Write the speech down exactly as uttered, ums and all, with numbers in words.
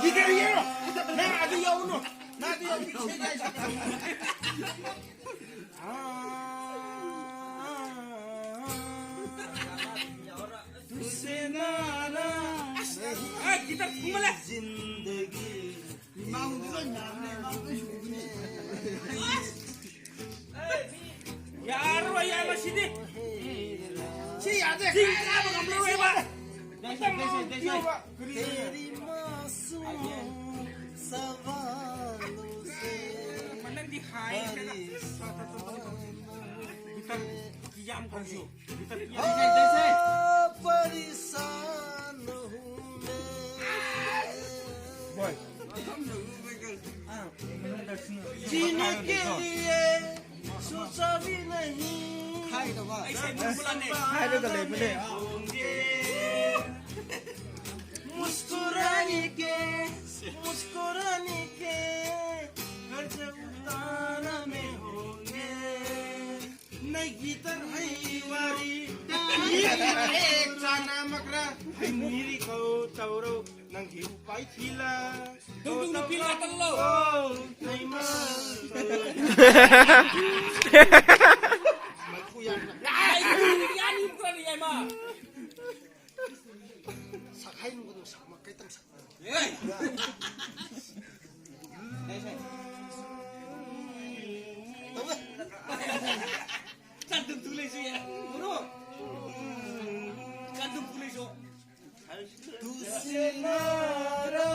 इधर ये लो। ना, अभी आओ नो। ना, अभी आओ। तुझसे नाराज नहीं जिंदगी। ꯌꯥꯔꯔꯣꯏ, ꯌꯥꯔꯔꯣꯏ, ꯁꯤꯗꯤ꯫ ꯁꯤ ꯌꯥꯗꯦ꯫ ꯆꯤꯡ ꯀꯥꯕ ꯉꯝꯂꯔꯣꯏꯕ꯫ ꯃꯇꯝ ꯃꯥꯡꯍꯟꯕꯤꯌꯣꯕ꯫ तेरी मासूम सवालों से ꯃꯅꯪꯗꯤ ꯍꯥꯏ꯫ ꯒꯤꯇꯔ ꯌꯥꯝ ꯍꯧꯖꯤꯛ꯫ ꯒꯤꯇꯔ ꯌꯥꯝ ꯍꯧꯖꯤꯛ꯫ ओ परेशान हूँ मैं। ꯍꯣꯏ꯫ जीने के लिए सोचा भी नहीं। ꯍꯥꯏꯔꯒ ꯂꯩꯕꯅꯦ꯫ मुस्कुराने के, मुस्कुराने के खर्च उतारने होंगे। ꯅꯪꯒꯤ ꯒꯤꯇꯔ ꯍꯩ ꯋꯥꯔꯤ꯫ ꯆꯥꯅ ꯃꯀ꯭ꯔꯥ ꯍꯩ ꯃꯤꯔꯤ ꯀꯧ ꯇꯧꯔꯣ꯫ ꯅꯪꯒꯤ ꯎꯄꯥꯏ ꯊꯤꯂꯥ꯫ ꯗꯨꯡ ꯗꯨꯡ ꯅꯨꯄꯤ ꯂꯥꯛꯇꯪꯂꯣ꯫ ꯑꯣ, ꯅꯩꯃ꯫ ꯃꯩꯈꯨ ꯌꯥꯝꯅ꯫ ꯌꯥꯅꯤ, ꯌꯥꯅꯤ, ꯌꯥꯅꯤ, ꯌꯥꯅꯤ, ꯌꯥꯅꯤ꯫ ꯁꯛꯍꯩ ꯅꯨꯡꯒꯗꯣ ꯁꯛꯃ ꯀꯩꯇꯪ ꯁꯛꯃ꯫ ꯑꯦ! ꯇꯧꯋꯦ꯫ ꯆꯠ ꯑꯗꯨꯝ ꯇꯨ ꯂꯩꯁꯤ꯫ ꯕ꯭ꯔꯣ꯫ ꯆꯠ ꯑꯗꯨꯝ ꯇꯨ ꯂꯩꯁꯣ꯫ ꯇꯨꯁꯤꯅꯥꯔꯥ꯫